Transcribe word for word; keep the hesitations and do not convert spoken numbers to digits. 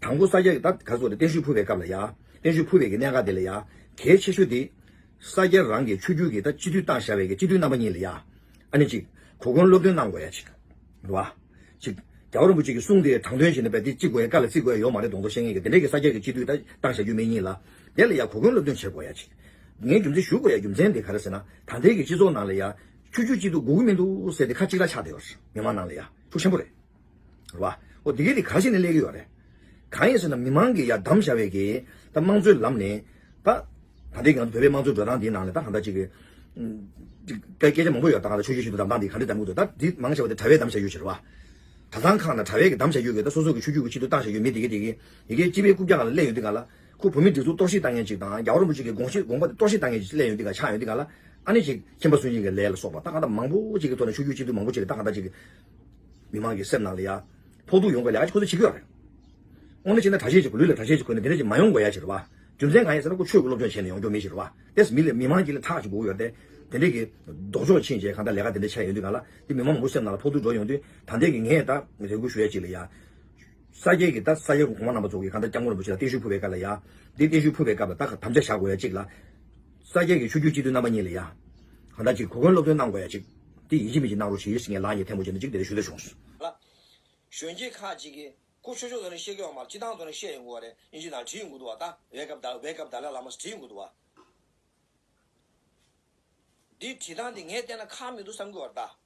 དང་པོ་ས་སྐྱ་གི་ད་ག་ཚོད་རེད། བརྟན་བཞུགས་ཕུལ་བའི་སྐབས་ལ་ཡ། བརྟན་བཞུགས་ཕུལ་བའི་གི་གནད་འགག་དེ་ལ་ཡ། གལ་ཆེ་ཤོས་དེ། ས་སྐྱ་རང་གི་ཆོས་བརྒྱུད་ཀྱི་ད་སྤྱི་འཐུས་བཏང་བཞག་པའི་གི་སྤྱི་འཐུས་རྣམ་པ་གཉིས་ལ་ཡ། ཨ་ནི་གཅིག་གོ་སྐོན་སློབ་སྟོན་གནང་དགོས་ཡ་གཅིག་རེད་བ། གཅིག་རྒྱལ་བ་རིན་པོ་ཆེ་གི་གསུང་དེ་དྲང་དོན་བྱས་ནས་བས་དེ་གཅིག་དགོས་ཡ་དཀའ་ལ་བརྩི་དགོས་ཡ་ཡོད་མ་རེད་མདོག་མདོག་བཤད་མཁན་གྱི་དེ་འདྲའི་གི་ས་སྐྱ་གི་སྤྱི་འཐུས་ད་བཏང་བཞག་རྒྱུ་མེད་གཉིས་ལ། དེ་ལ་ཡ་གོ་སྐོན་སློབ་སྟོན་བྱེད་དགོས་ཡ་གཅིག་ངས་རྒྱུ་མཚན་ཞུ་དགོས་ཡ་རྒྱུ་མཚན་དེ་ག་རེ་ཟེར་ན། ད་ལྟའི་གི་སྤྱི་ཚོགས་ནང་ལ་ཡ། ཆོས་བརྒྱུད་སྤྱི་འཐུས་དགོས་ཀྱི་མི་འདུག་ཟེར་ཏེ་ཁ་གཅིག་ལ་ཆགས་བསྡད་ཡོད་རེད། མི་མང་ནང་ལ་ཡ་ཤུགས་ཆེན་པོ་རེད། རེད་བ། འོ་དེ་གས་དེ་ག་རེ་བྱས་ནས་སླེབས་ཀྱི་ཡོད་རེད། གང་ཡིན་ཟེར་ན་མི་མང་གིས་ཡ་བདམས་བཞག་པའི་གི་ད་དམངས་གཙོའི་ལམ་ནས་ད། ད་ལྟའི་ང་ཚོ་བོད་པའི་དམངས་གཙོའི་འགྲོ་སྟངས་འདིའི་ནང་ལ་ད་གང་ལྟར་ཅིག་གི་སྐད་སྐད་ཆ་མང་པོ་ཡོད། ད་གང་ལྟར་ཆོས་བརྒྱུད་སྤྱི་འཐུས་བདམས་སྟངས་འདི་ག་འདྲ་བདམས་དགོས་འདུག་ད་འདི་མང་ཆེ་བ་དེ་གྲྭ་པས་བདམས་བཞག་ཡོད་ཅིག་རེད་བ། གྲྭ་ཚང་ཁག་ནང་གྲྭ་པས་གི་བདམས་བཞག་ཡོད་གི་ད་སོ་སོ་གི་ཆོས་བརྒྱུད་ཀྱི་སྤྱི་འཐུས་བཏང་བཞག་ཡོད་མི་དེ་གི་དེ་གི་ཡི་གེ་སྤྱི་པའི་རྐུབ་བཀྱག་ལ་སླེབས་ཡོང་དུས་གང་ལ། ཁོ་བོད་མི་སྒྲིག་འཛུགས་གཏོར་བཤིག་བཏང་མཁན་ཅིག་དང་རྒྱལ་བ་རིན་པོ་ཆེ་གི་དགོངས་གཞི་དགོངས་པ་དེ་གཏོར་བཤིག་བཏང་མཁན་ཅིག་སླེབས་ཡོང་དུས་གང་ཆགས་ཡོང་དུས་གང་ལ། ཨ་ནི་ཅིག་ཁྱིམ་པ་སུན་འབྱིན་གྱི་ལས་ལ་སོགས་པ་ད་གང་ལྟར་མང་པོ་ཅིག་གི་ཐོག་ནས་ཆོས་བརྒྱུད་སྤྱི་འཐུས་མང་པོ་ཅིག་ལ་ད་གང་ལྟར་ཅིག་གི་མི་མང་གི་སེམས་ནང་ལ་ཡ་ཕོག་ཐུག་ཡོང་གི་ལས་ཀ་ཅིག་ཁོ་ཚོས་བྱེད་ཀྱི་ཡོད་རེད། དངོས་གནས་བྱས་ན་གྲྭ་ཆས་ཅིག་ལུས་ལ་གྲྭ་ཆས་ཅིག་གོན་ནས་དེ་འདྲ་ཅིག་མ་ཡོང་དགོས་ཡ་ཅིག་རེད་བ། རྒྱུ་མཚན་གང་ཡིན་ཟེར་ན་ཁོ་ཆོས་ཀྱི་སློབ་སྦྱོང་བྱས་ནས་ཡོང་རྒྱུ་མི་ཞིག་རེད་བ། དེས་མི་ལ་མི་མང་གཅིག་ལ་ཁྲག་ཅིག་དགོས་ཀྱི་ཡོད་རེད་དེ། དེ་འདྲ་གི་ལྡོག་ཕྱོགས་ཕྱིན་བྱས་གང་ལྟར་ལས་ཀ་དེ་འདྲ་ཆགས་ཡོང་དུས་གང་ལ་དེ་མི་མང་མང་པོ་སེམས་ནང་ལ་ཕོག་ཐུག་འགྲོ་ཡོང་དུས་ད་ལྟའི་གི་ངས་ད་རེ་སྐུལ་ཞུ་ཡ་ཅིག་ལ་ཡ། ས་སྐྱའི་གི་ད་ས་སྐྱ་གོང་མ་རྣམ་པ་ཚོ་གི་གང་ལྟར་སྐྱབས་མགོན་རིན་པོ་ཆེ་ལ་བརྟན་བཞུགས་ཕུལ་བའི་སྐབས་ལ་ཡ། འདི་བརྟན་བཞུགས་ཕུལ་བའི་སྐབས་ལ་ད་ག་དམ་བཅའ་བཞག་དགོས་ཡ་གཅིག་ལ། ས་སྐྱའི་གི་ཆོས་བརྒྱུད་སྤྱི་འཐུས་རྣམ་པ་གཉིས་ལ་ཡ། གང་ལྟར་གཅིག་གོ་སྐོན་སློབ་སྟོན་གནང་དགོས་ཡ་གཅིག་དེ་ཡིན་གཅིག་མིན་གཅིག་གནང་རོགས་ཞེས་ངས་ལག་གཉིས་ཐལ་མོ་སྦྱར་ནས་གཅིག་དེ་རེ་ཞུ་འདོད་བྱུང་། ལ། གཞོན་སྐྱེས་ཁག་ཅིག་གིས་ཁོ་ཆོས་ཕྱོགས་ནས་བཤད་ཀྱི་ཡོད་མ་རེད། སྤྱི་བཏང་ཐོག་ནས་བཤད་ཡོང་གི་ཡོད་རེད། དབྱིན་ཇི་ནང་བྲིས་ཡོང་གི་འདུག་བ། ད་Wake up the Wake up Dalai Lama ཟེར་བྲིས་ཡོང་གི་འདུག་བ། འདི་བྲིས་སྟངས་འདི་ངས་བལྟས་ན་ཁག་མི་འདུག་བསམ་གྱི་ཡོད་རེད་ད།